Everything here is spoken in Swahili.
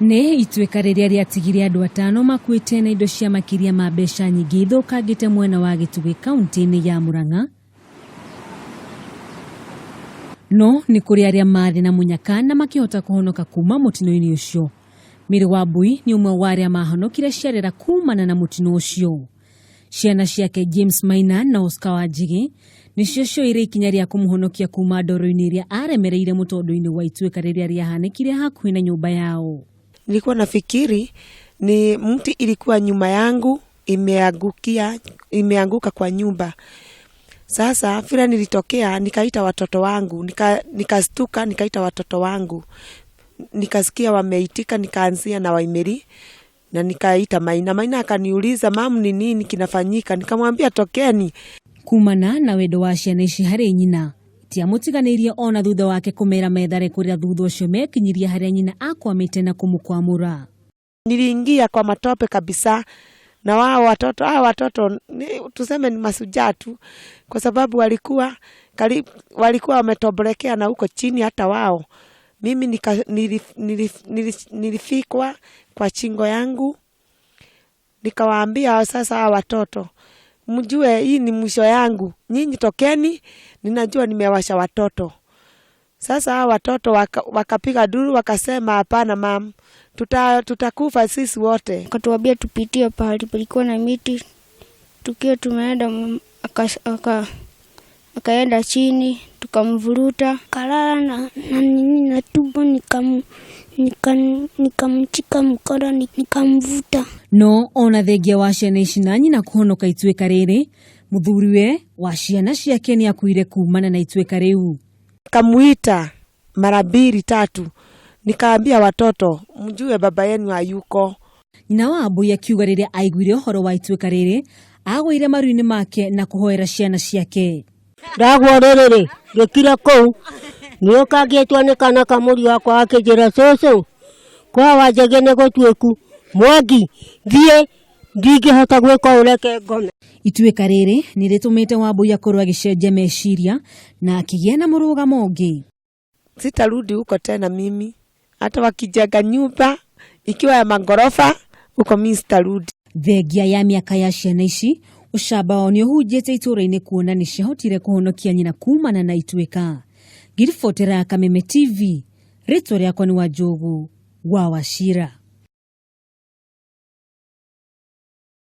Nĩ ituĩka rĩrĩa rĩatigire andũ atano makuĩte na indo cia makĩria ma mbeca nyingĩ ithũkangĩte mwena wa Gĩtugĩ kaunti-inĩ ya Murang'a. No nĩ kũrĩ arĩa maarĩ na mũnyaka na makĩhota kũhonoka kuma mũtino-inĩ ũcio. Mary Wambui nĩ ũmwe wa arĩa mahonokire ciarera kumana na mũtino ũcio. Ciana ciake James Maina na Oscar Wanjigi nĩcio cioire ikinya rĩa kũmũhonokia kuma ndoro-inĩ ĩrĩa aremereire mũtondo-inĩ wa ituĩka rĩrĩa rĩahanĩkire hakuhĩ na nyũmba yao. Nilikuwa nafikiri ni mti ilikuwa nyuma yangu imeanguka kwa nyumba. Sasa vile nilitokea nikaita watoto wangu, nikastuka nikaita watoto wangu. Nikasikia wameitika, nikaanzia na Waimeri na nikaita Maina. Maina akaniuliza, "Mum, ni nini kinafanyika?" Nikamwambia, "Tokeni." Kumana na wendo wa ciana ici harĩ nyina itiamũtiganĩirie ona thutha wake kũmera methare kũrĩa thutha ũcio mekinyirie harĩa nyina akwamĩte na kũmũkwamũra. Niliingia kwa matope kabisa na wao watoto, hao watoto ni, tuseme ni mashujaa tu, kwa sababu walikuwa wametobolekea na huko chini hata wao. Mimi nilifikwa kwa chingo yangu, nikawaambia sasa hawa watoto, "Mjue hii ni mwisho yangu, nyinyi tokeni, ninajua nimewasha watoto." Sasa hawa watoto wakapiga duru wakasema, "Hapana mum, tutakufa sisi wote." Akatuambia tupitie pahali palikuwa na miti. Tukiwa tumeenda akaenda chini tukamvuruta. Kalala na nini na tumbo nikamshika mkono nikamvuta. No ona thengia wa ciana ici na nyina kũhonoka ituĩka rĩrĩ, mũthuriwe wa ciana ciake nĩ akuire kumana na ituĩka rĩu. Kamuita mara mbili tatu, nikaambia watoto, "Mjue baba yenu hayuko." Nyina wa Wambui akiuga rĩrĩa aiguire ũhoro wa ituĩka rĩrĩ agũire maru-inĩ make na kũhoera ciana ciake. Ndagwo rĩrĩ rĩ ngĩkira kũu ngĩũka ngĩtwo nĩ kana kamũri wakwa akĩnjĩra, "Cũcũ, kwa Wanjege nĩ gũtuĩku mwangi, thiĩ ndingĩhota gwĩka ũreke ngome." Ituĩka rĩrĩ nĩ rĩtũmĩte Wambui akorwo agĩcenjia meciria na akĩgĩa na mũrũgamo ũngĩ. Sitarudi huko tena mimi, hata wakijenga nyumba ikiwa ya magorofa huko mimi sitarudi. Thengia ya mĩaka ya ciana ici, ũcamba wao nĩ ũhunjĩte itũũra-inĩ kuona nĩ ciahotire kũhonokia nyina kumana na ituĩka. Ngiribotera ya Kameme TV, rĩtwa rĩakwa nĩ Wanjũgũ wa Wachira.